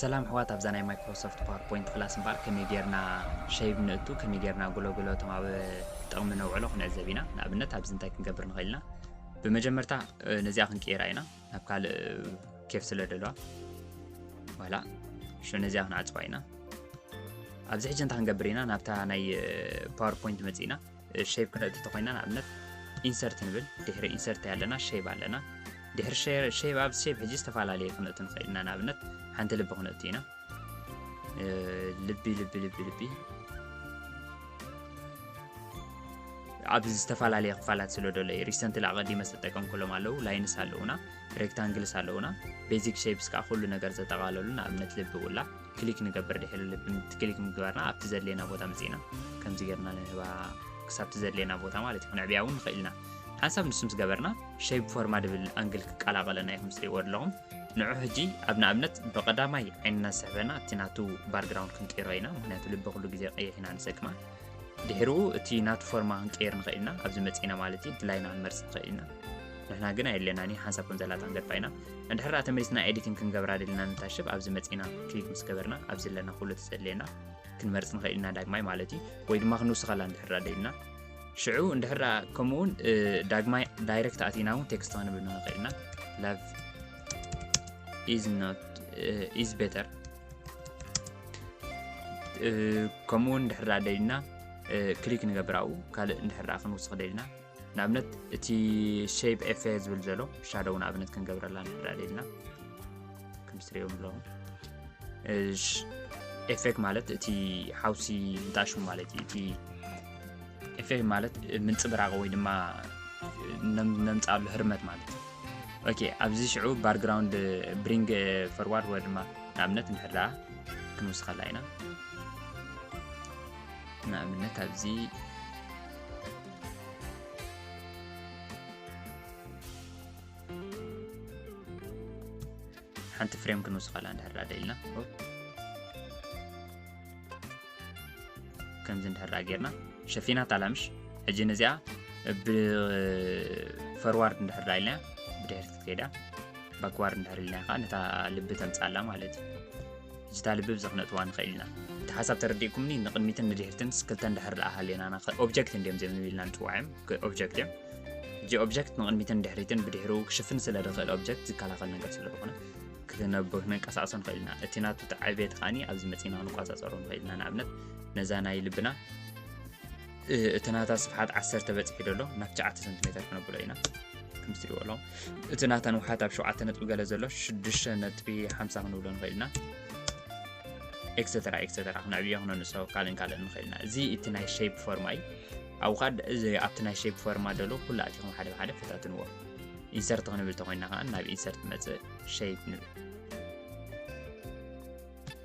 ሰላም ኣሕዋት፣ ኣብዛ ናይ ማይክሮሶፍት ፓወርፖይንት ክላስ እምበኣር ከመይ ጌርና ሸይብ ነእቱ፣ ከመይ ጌርና ጎሎጎሎ እቶም ኣብ ጥቕሚ ነውዕሎ ክንዕዘብ ኢና። ንኣብነት ኣብዚ እንታይ ክንገብር ንኽእል ኢና? ብመጀመርታ ነዚኣ ክንቅይራ ኢና ናብ ካልእ ኬፍ ስለ ደለዋ ዋላ ሽ ነዚኣ ክንዓፅዋ ኢና። ኣብዚ ሕጂ እንታይ ክንገብር ኢና? ናብታ ናይ ፓወርፖይንት መፂእና ሸይብ ክነእቱ ተኮይና ንኣብነት ኢንሰርት ንብል። ድሕሪ ኢንሰርት ኣለና ሸይብ ኣለና። ድሕሪ ሸይብ ኣብ ሸይብ ሕጂ ዝተፈላለየ ክነእቱ ንኽእል ኢና። ንኣብነት ሓንቲ ልቢ ክነእቱ ኢና። ልቢ ልቢ ልቢ ልቢ ኣብ ዝተፈላለየ ክፋላት ስለ ደሎ እዩ። ሪሰንትሊ ኣቐዲመ ዝተጠቀምኩሎም ኣለዉ። ላይንስ ኣለዉና፣ ሬክታንግልስ ኣለዉና። ቤዚክ ሼፕስ ከዓ ኩሉ ነገር ዘጠቓለሉ። ንኣብነት ልቢ ውላ ክሊክ ንገብር። ድሕሪ ልቢ ክሊክ ምግባርና ኣብቲ ዘድልየና ቦታ መፂእና ከምዚ ጌርና ንህባ ክሳብቲ ዘድልየና ቦታ ማለት እዩ። ክንዕብያ እውን ንኽእል ኢና። ሓንሳብ ንሱ ምስ ገበርና ሼፕ ፎርማ ድብል ኣንግል ክቀላቐለና እዩ። ከምስሪዎ ኣለኹም ንዑ ሕጂ ኣብ ንኣብነት ብቐዳማይ ዓይንና ዝስሕበና እቲ ናቱ ባክግራውንድ ክንቀይሮ ኢና። ምክንያቱ ልቢ ኩሉ ግዜ ቀይሕ ኢና ንሰክማ። ድሕሪኡ እቲ ናቱ ፎርማ ክንቀይር ንኽእል ኢና። ኣብዚ መፂእና ማለት እዩ ድላይና ክንመርፅ ንኽእል ኢና። ንሕና ግን ኣየድለናን እዩ። ሓንሳብ ከም ዘላታ ንገድፋ ኢና። እንድሕር ደኣ ተመሊስና ኤዲቲንግ ክንገብራ ደሊና ንታሽብ ኣብዚ መፂእና ክሊክ ምስ ገበርና ኣብዚ ኣለና ኩሉ ተዘድልየና ክንመርፅ ንኽእል ኢና ዳግማይ ማለት እዩ። ወይ ድማ ክንውስኸላ እንድሕር ደኣ ደሊና ሽዑ እንድሕር ደኣ ከምኡ እውን ዳግማይ ዳይሬክት ኣቲና እውን ቴክስት ክንብል ንኽእል ኢና። Love is not is better። ከምኡ እውን እንድሕር ደኣ ደሊና ክሊክ ንገብር ኣብኡ። ካልእ እንድሕር ደኣ ክንውስኽ ደሊና ንኣብነት እቲ ሼፕ ኤፌ ዝብል ዘሎ ሻዶው ንኣብነት ክንገብረላ እንድሕር ደኣ ደሊና ከም ትሪእዎም ኣለኹም። ኤፌክት ማለት እቲ ሓውሲ ምጣሹ ማለት እዩ። እቲ ኤፌክት ማለት ምንፅብራቕ ወይ ድማ ነምፃሉ ህርመት ማለት እዩ። ኦኬ ኣብዚ ሽዑ ባክግራውንድ ብሪንግ ፈርዋርድ ወይ ድማ ንኣብነት እንድሕር ደኣ ክንውስኸላ ኢና። ንኣብነት ኣብዚ ሓንቲ ፍሬም ክንውስኸላ እንድሕር ደኣ ደሊና ከምዚ እንድሕር ደኣ ጌርና ሸፊናታ ኣላ ምሽ። ሕጂ ነዚኣ ብፈርዋርድ እንድሕር ደኣ ኢልና ብድሕሪት ክትከይዳ ባክዋርድ እንድሕር ኢልና ከዓ ነታ ልቢ ተምፅኣላ ማለት እዩ። ሕጂ እታ ልቢ ብዚ ክነእትዋ ንኽእል ኢና። እቲ ሓሳብ ተረዲእኩምኒ? ንቕድሚትን ንድሕሪትን ክልተ እንድሕር ደኣ ሃልየና ኦብጀክት እንድዮም እዚኦም ንብል ኢና ንፅውዖም ኦብጀክት እዮም። ሕጂ ኦብጀክት ንቕድሚትን ድሕሪትን ብድሕሪኡ ክሽፍን ስለ ዝኽእል ኦብጀክት ዝከላኸል ነገር ስለ ዝኾነ ክነብ- ክንንቀሳቐሶ ንኽእል ኢና። እቲ ናቱ ዕብየት ከዓኒ ኣብዚ መፂና ክንቆፃፀሮ ንኽእል ኢና። ንኣብነት ነዛ ናይ ልብና እቲ ናታ ስፍሓት ዓሰርተ በፂሑ ዘሎ ናብ ትሽዓተ ሰንቲሜተር ክነብሎ ኢና። ከም ትሪእዎ ኣለኹም እቲ ናታ ንውሓት ኣብ ሸውዓተ ነጥቢ ገለ ዘሎ ሽዱሽተ ነጥቢ ሓምሳ ክንብሎ ንኽእል ኢና። ኤክሰተራ ኤክሰተራ ክነዕብዮ ክነንእሶ ካልእን ካልእን ንኽእል ኢና። እዚ እቲ ናይ ሼፕ ፎርማ እዩ። ኣብኡ ከዓ እዚ ኣብቲ ናይ ሼፕ ፎርማ ዘሎ ኩሉ ኣቲኹም ሓደ ብሓደ ፈታትንዎ። ኢንሰርት ክንብል ተኮይና ከዓ ናብ ኢንሰርት መፅእ ሼፕ ንብል።